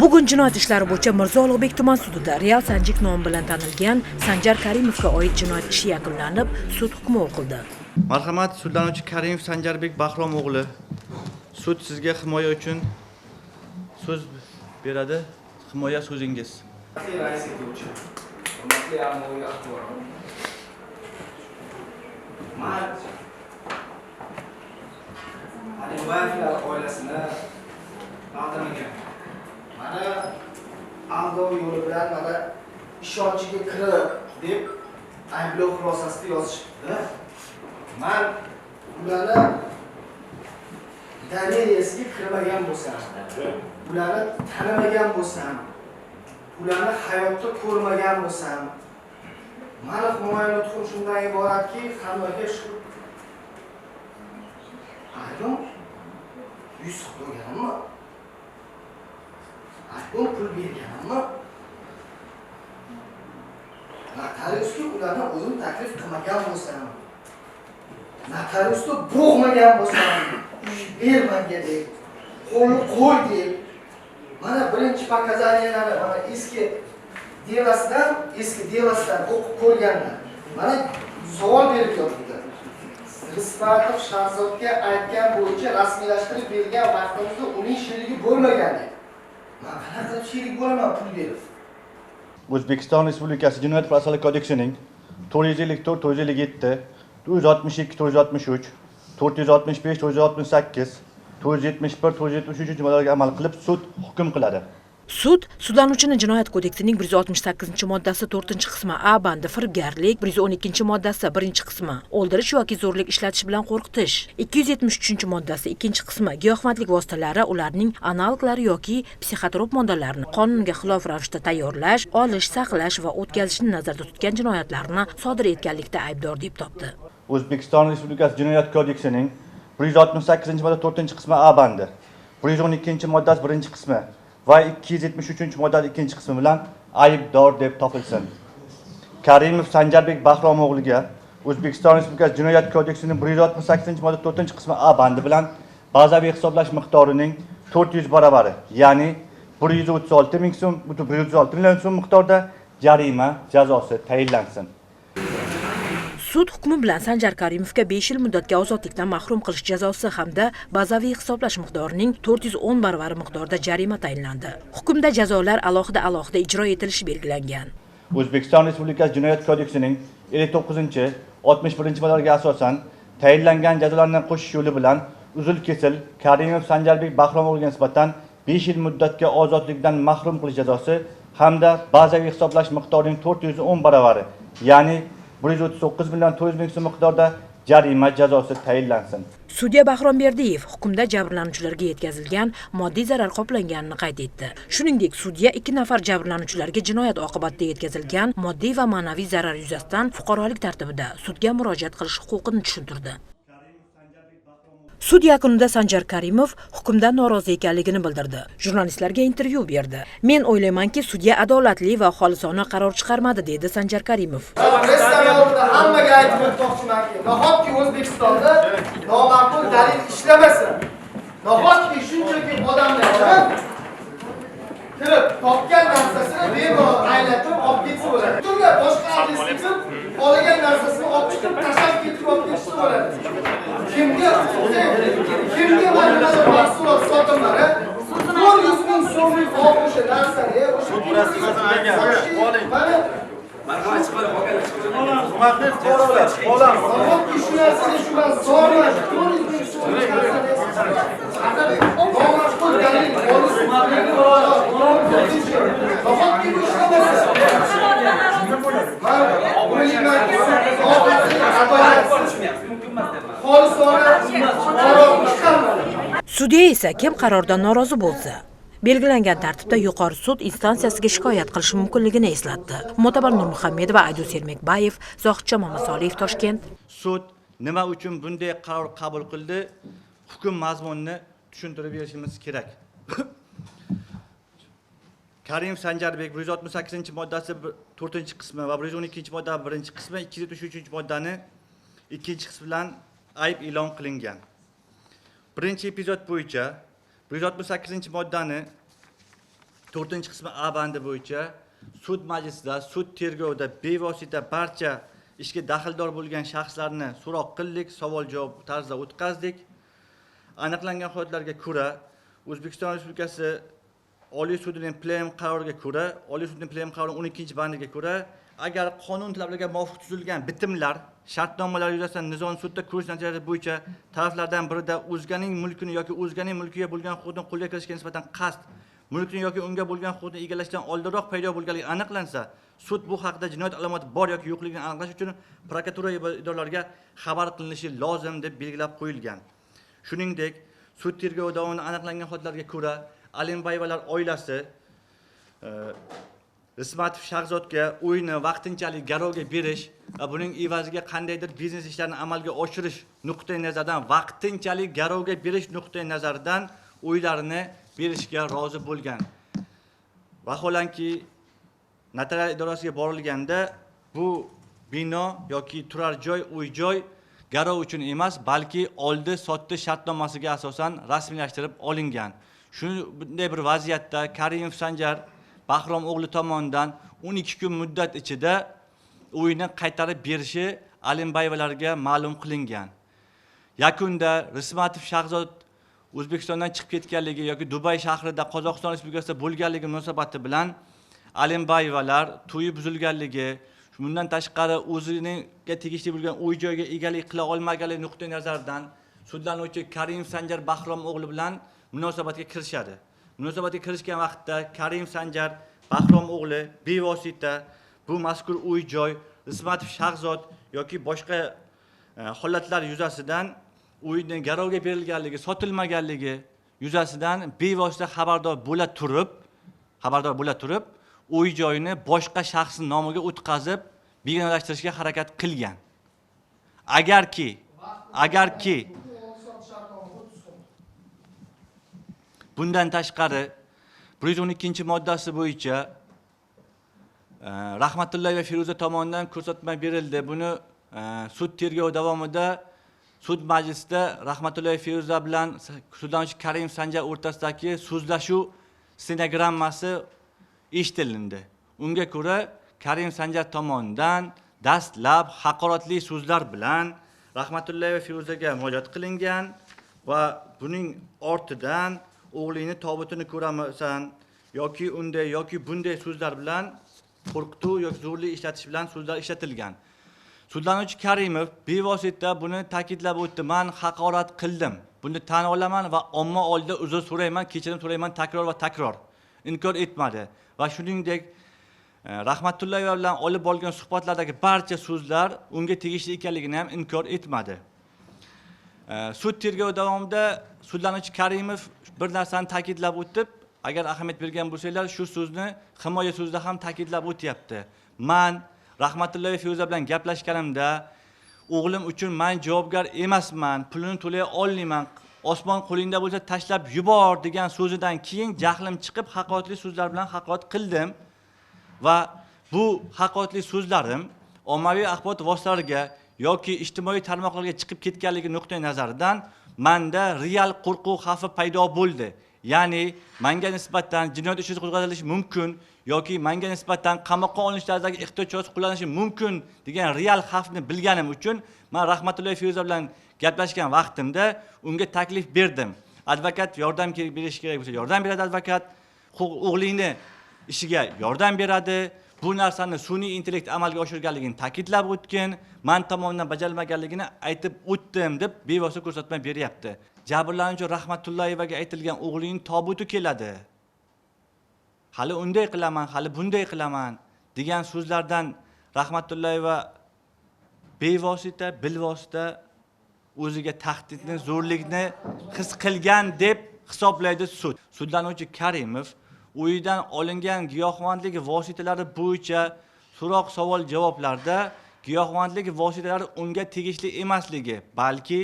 Bugun jinoyat ishlari bo'yicha Mirzo Ulug'bek tuman sudida Real Sanjik nomi bilan tanilgan Sanjar Karimovga oid jinoyat ishi yakunlanib, sud hukmi o'qildi. Marhamat, sudlanuvchi Karimov Sanjarbek Bahrom o'g'li. Sud sizga himoya uchun so'z beradi. Himoya so'zingiz. Rais etuvchi, hurmatli ommaviy axborot. Man Alimbayevlar oilasini aldamagan. Mana aldov yo'li bilan mana ishonchiga kirib deb ayblov xulosasida yozishibdi. Man ularni доверия siga kirmagan bo'lsam, ularni tanimagan bo'lsam, ularni hayotda ko'rmagan bo'lsam, mani himoya nutqim shundan iboratki, hammaga shu aybim yuz qo'yganimmi, aybim pul berganimmi, notariusga ularni o'zim taklif qilmagan bo'lsam, notariusni bo'g'magan bo'lsam, uy ber manga deb, qo'lni qo'y deb, mana birinchi показания lari, mana eski дело sidan o'qib ko'rganlar. Mana savol berib yotibdi. Rismatov Shahzodga aytgan bo'yicha rasmiylashtirib bergan vaqtimizda uning sherigi bo'lmagan deb. Man qanaqa qilib sherik bo'laman pul berib? O'zbekiston Respublikasi Jinoyat protsessual kodeksining 454, 457, 462, 463, 465, 468, 471, 473 moddalariga amal qilib sud hukm qiladi. Sud sudlanuvchini Jinoyat kodeksining 168-moddasi 4-qismi A bandi firibgarlik, 112-moddasi 1-qismi o'ldirish yoki zo'rlik ishlatish bilan qo'rqitish, 273-moddasi 2-qismi giyohvandlik vositalari, ularning analoglari yoki psixotrop moddalarini qonunga xilof ravishda tayyorlash, olish, saqlash va o'tkazishni nazarda tutgan jinoyatlarni sodir etganlikda aybdor deb topdi. O'zbekiston Respublikasi Jinoyat kodeksining 168-modda 4-qismi A bandi, 112-moddasi 1-qismi va 273-modda 2-qismi bilan aybdor deb topilsin. Karimov Sanjarbek Bahrom o'g'liga O'zbekiston Respublikasi Jinoyat kodeksining 168-modda 4-qismi A bandi bilan bazaviy hisoblash miqdorining 400 baravari, ya'ni 136 ming so'm, 136 million so'm miqdorda jarima jazosi tayinlansin. Sud hukmi bilan Sanjar Karimovga 5 yil muddatga ozodlikdan mahrum qilish jazosi hamda bazaviy hisoblash miqdorining 410 baravari miqdorida jarima tayinlandi. Hukmda jazolar alohida-alohida ijro etilishi belgilangan. O'zbekiston Respublikasi Jinoyat kodeksining 59, 61 moddalariga asosan tayinlangan jazolarni qo'shish yo'li bilan uzil-kesil Karimov Sanjarbek Bahrom o'g'liga nisbatan 5 yil muddatga ozodlikdan mahrum qilish jazosi hamda bazaviy hisoblash miqdorining 410 baravari, ya'ni 139 million 400 ming so'm miqdorda jarima jazosi tayinlansin. Sudya Bahrom Berdiyev hukmda jabrlanuvchilarga yetkazilgan moddiy zarar qoplanganini qayd etdi. Shuningdek, sudya ikki nafar jabrlanuvchilarga jinoyat oqibatida yetkazilgan moddiy va ma'naviy zarar yuzasidan fuqarolik tartibida sudga murojaat qilish huquqini tushuntirdi. Sud yakunida Sanjar Karimov hukmdan norozi ekanligini bildirdi. Jurnalistlarga intervyu berdi. "Men o'ylaymanki, sudya adolatli va xolisona qaror chiqarmadi", dedi Sanjar Karimov. Pressaning oldida hammaga aytib o'tmoqchimanki, nahotki O'zbekistonda noma'qul dalil ishlamasa, nahotki shunchaki odamlar kirib topgan narsasini bemalol aylantirib olib ketsa bo'ladi. Butunlay boshqa adresga kirib, xohlagan narsasini olib chiqib, tashlab ketib olib ketishsa bo'ladi. Kimga mana nimadir mahsulot sotaman, a? 400 ming so'mlik o'sha narsani, o'sha mana. Hurmatli fuqarolar, olamiz. Nahotki shu narsani shu man zorman, 400 ming so'mlik narsani noma'qul dalil olish. Nahotki bu ishlamasa? Man o'ylaymanki, adolatli, xolisona qaror chiqarmadi. Sudya esa kim qarordan norozi bo'lsa, belgilangan tartibda yuqori sud instansiyasiga shikoyat qilishi mumkinligini eslatdi. Mo'tabar Nurmuhammedova, Aydos Ermekbayev, Zohidjon Mamasoliyev, Toshkent. Sud nima uchun bunday qaror qabul qildi? Hukm mazmunini tushuntirib berishimiz kerak. Karimov Sanjarbek 168-moddasi 4-qismi va 112-modda 1-qismi, 273-moddani 2-qismi bilan ayb e'lon qilingan. Birinchi epizod bo'yicha 168-moddani 4-qismi A bandi bo'yicha sud majlisida, sud tergovida bevosita barcha ishga daxldor bo'lgan shaxslarni so'roq qildik, savol-javob tarzida o'tkazdik. Aniqlangan holatlarga ko'ra, O'zbekiston Respublikasi Oliy sudining plenum qaroriga ko'ra, Oliy sudning plenum qarorining 12-bandiga ko'ra, agar qonun talablariga muvofiq tuzilgan bitimlar, shartnomalar yuzasidan nizoni sudda ko'rish natijalari bo'yicha taraflardan birida o'zganing mulkini yoki o'zganing mulkiga bo'lgan huquqni qo'lga kiritishga nisbatan qasd, mulkni yoki unga bo'lgan huquqni egallashdan oldinroq paydo bo'lganligi aniqlansa, sud bu haqda jinoyat alomati bor yoki yo'qligini aniqlash uchun prokuratura idoralariga xabar qilinishi lozim deb belgilab qo'yilgan. Shuningdek, sud tergovi davomida aniqlangan holatlarga ko'ra, Alimbayevalar oilasi Rismatov Shahzodga uyni vaqtinchalik garovga berish va buning evaziga qandaydir biznes ishlarini amalga oshirish nuqtai nazaridan, vaqtinchalik garovga berish nuqtai nazaridan uylarini berishga rozi bo'lgan. Vaholanki, notarial idorasiga borilganda bu bino yoki turar joy, uy-joy garov uchun emas, balki oldi-sotdi shartnomasiga asosan rasmiylashtirib olingan. Shunday bir vaziyatda Karimov Sanjar Bahrom o'g'li tomonidan 12 kun muddat ichida uyni qaytarib berishi Alimbayevalarga ma'lum qilingan. Yakunda Rismatov Shahzod O'zbekistondan chiqib ketganligi yoki Dubay shahrida, Qozog'iston Respublikasida bo'lganligi munosabati bilan Alimbayevalar to'yi buzilganligi, bundan tashqari o'ziga tegishli bo'lgan uy joyga egalik qila olmaganligi nuqtai nazaridan sudlanuvchi Karimov Sanjar Bahrom o'g'li bilan munosabatga kirishadi. Munosabatga kirishgan vaqtda Karimov Sanjar Bahrom o'g'li bevosita bu mazkur uy joy Rismatov Shahzod yoki boshqa holatlar yuzasidan uyni garovga berilganligi, sotilmaganligi yuzasidan bevosita xabardor bo'la turib uy joyini boshqa shaxsning nomiga o'tkazib begonalashtirishga harakat qilgan. Agarki bundan tashqari 112-moddasi bo'yicha Rahmatullayeva Feruza tomonidan ko'rsatma berildi. Buni sud tergovi davomida sud majlisida Rahmatullayeva Feruza bilan sudlanuvchi Karimov Sanjar o'rtasidagi so'zlashuv stenogrammasi eshitilindi. Unga ko'ra Karimov Sanjar tomonidan dastlab haqoratli so'zlar bilan Rahmatullayeva Feruzaga murojaat qilingan va buning ortidan o'g'lingni tobutini ko'ramasan yoki unday yoki bunday so'zlar bilan qo'rqituv yoki zo'rlik ishlatish bilan so'zlar ishlatilgan. Sudlanuvchi Karimov bevosita buni ta'kidlab o'tdi. Men haqorat qildim. Buni tan olaman va omma oldida uzr so'rayman, kechirim so'rayman takror va takror. Inkor etmadi va shuningdek Rahmatullayeva bilan olib borgan suhbatlardagi barcha so'zlar unga tegishli ekanligini ham inkor etmadi. Sud tergovi davomida sudlanuvchi Karimov bir narsani ta'kidlab o'tib, agar ahamiyat bergan bo'lsanglar, shu so'zni himoya so'zida ham ta'kidlab o'tyapti. Men Rahmatullayeva Feruza bilan gaplashganimda o'g'lim uchun men javobgar emasman, pulini to'lay olmayman, osmon qo'lingda bo'lsa tashlab yubor degan so'zidan keyin jahlim chiqib haqoratli so'zlar bilan haqorat qildim va bu haqoratli so'zlarim ommaviy axborot vositalariga yoki ijtimoiy tarmoqlarga chiqib ketganligi nuqtai nazaridan menda real qo'rquv xavfi paydo bo'ldi. Ya'ni menga nisbatan jinoyat ishi qo'zg'atilishi mumkin yoki menga nisbatan qamoqqa olinish tarzidagi ehtiyot chorasi qo'llanishi mumkin degan real xavfni bilganim uchun men Rahmatullayeva Feruza bilan gaplashgan vaqtimda unga taklif berdim. Advokat yordam berishi kerak bo'lsa yordam beradi advokat, o'g'lingni ishiga yordam beradi. Bu narsani sun'iy intellekt amalga oshirganligini ta'kidlab o'tgan, men tomonidan bajarilmaganligini aytib o'tdim deb bevosita ko'rsatma beryapti. Jabrlanuvchi Rahmatullayevaga aytilgan o'g'lining tobuti keladi. Hali unday qilaman, hali bunday qilaman degan so'zlardan Rahmatullayeva bevosita, bilvosita o'ziga tahdidni, zo'rlikni his qilgan deb hisoblaydi sud. Sudlanuvchi Karimov uyidan olingan giyohvandlik vositalari bo'yicha so'roq savol javoblarda giyohvandlik vositalari unga tegishli emasligi, balki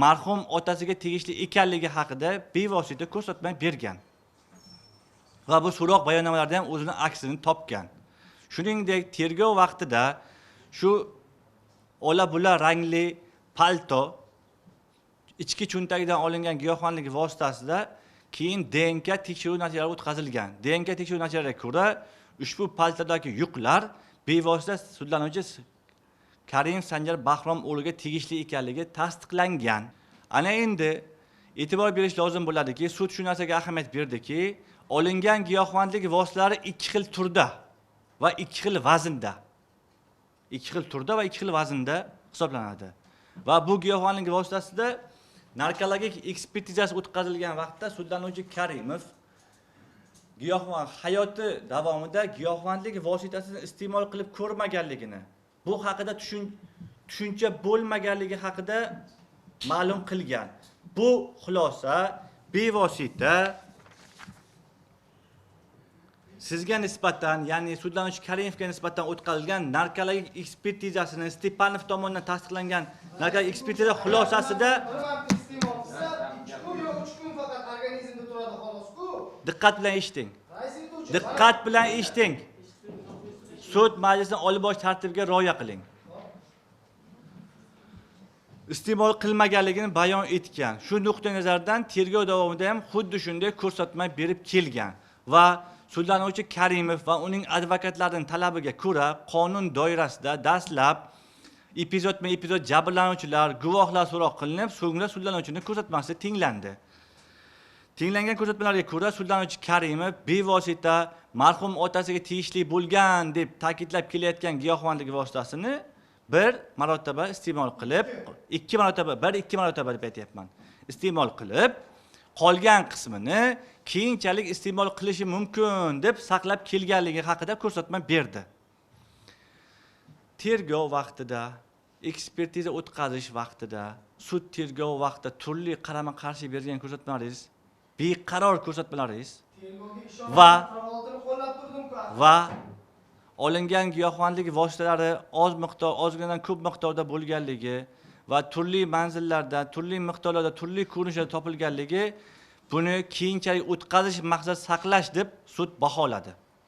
marhum otasiga tegishli ekanligi haqida bevosita ko'rsatma bergan. Va bu so'roq bayonnomalarda ham o'zini aksini topgan. Shuningdek, tergov vaqtida shu ola-bula rangli palto ichki cho'ntagidan olingan giyohvandlik vositasida keyin DNK tekshiruv natijalari o'tkazilgan. DNK tekshiruv natijalariga ko'ra ushbu paltodagi yuqlar bevosita sudlanuvchi Karimov Sanjar Bahrom o'g'liga tegishli ekanligi tasdiqlangan. Ana endi e'tibor berish lozim bo'ladiki, sud shu narsaga ahamiyat berdiki, olingan giyohvandlik vositalari ikki xil turda va ikki xil vaznda. Ikki xil turda va ikki xil vaznda hisoblanadi. Va bu giyohvandlik vositasida narkologik ekspertizasi o'tkazilgan vaqtda sudlanuvchi Karimov giyohvand hayoti davomida giyohvandlik vositasini iste'mol qilib ko'rmaganligini, bu haqida tushuncha bo'lmaganligi haqida ma'lum qilgan. Bu xulosa bevosita sizga nisbatan, ya'ni sudlanuvchi Karimovga nisbatan o'tkazilgan narkologik ekspertizasini Stepanov tomonidan tasdiqlangan narkologik ekspertiza xulosasida 2 kun yo 3 kun faqat organizmda turadi xolos-ku. Diqqat bilan eshiting. Diqqat bilan eshiting. Sud majlisini olib borish tartibiga rioya qiling. Iste'mol qilmaganligini bayon etgan. Shu nuqtai nazardan tergov davomida ham xuddi shunday ko'rsatma berib kelgan va sudlanuvchi Karimov va uning advokatlarining talabiga ko'ra qonun doirasida dastlab epizodma-epizod jabrlanuvchilar, guvohlar so'roq qilinib, so'ngra sudlanuvchining ko'rsatmasi tinglandi. Tinglangan ko'rsatmalarga ko'ra sudlanuvchi Karimov bevosita marhum otasiga tegishli bo'lgan deb ta'kidlab kelayotgan giyohvandlik vositasini bir marotaba iste'mol qilib, ikki marotaba, bir-ikki marotaba deb aytyapman. Iste'mol qilib, qolgan qismini keyinchalik iste'mol qilishi mumkin deb saqlab kelganligi haqida ko'rsatma berdi. Tergov vaqtida, ekspertiza o'tkazish vaqtida, sud tergovi vaqtida turli qarama-qarshi bergan ko'rsatmalaringiz, beqaror ko'rsatmalaringiz va olingan giyohvandlik vositalari oz miqdor, ozginadan ko'p miqdorda bo'lganligi va turli manzillarda, turli miqdorlarda, turli ko'rinishda topilganligi buni keyinchalik o'tkazish maqsad saqlash deb sud baholadi.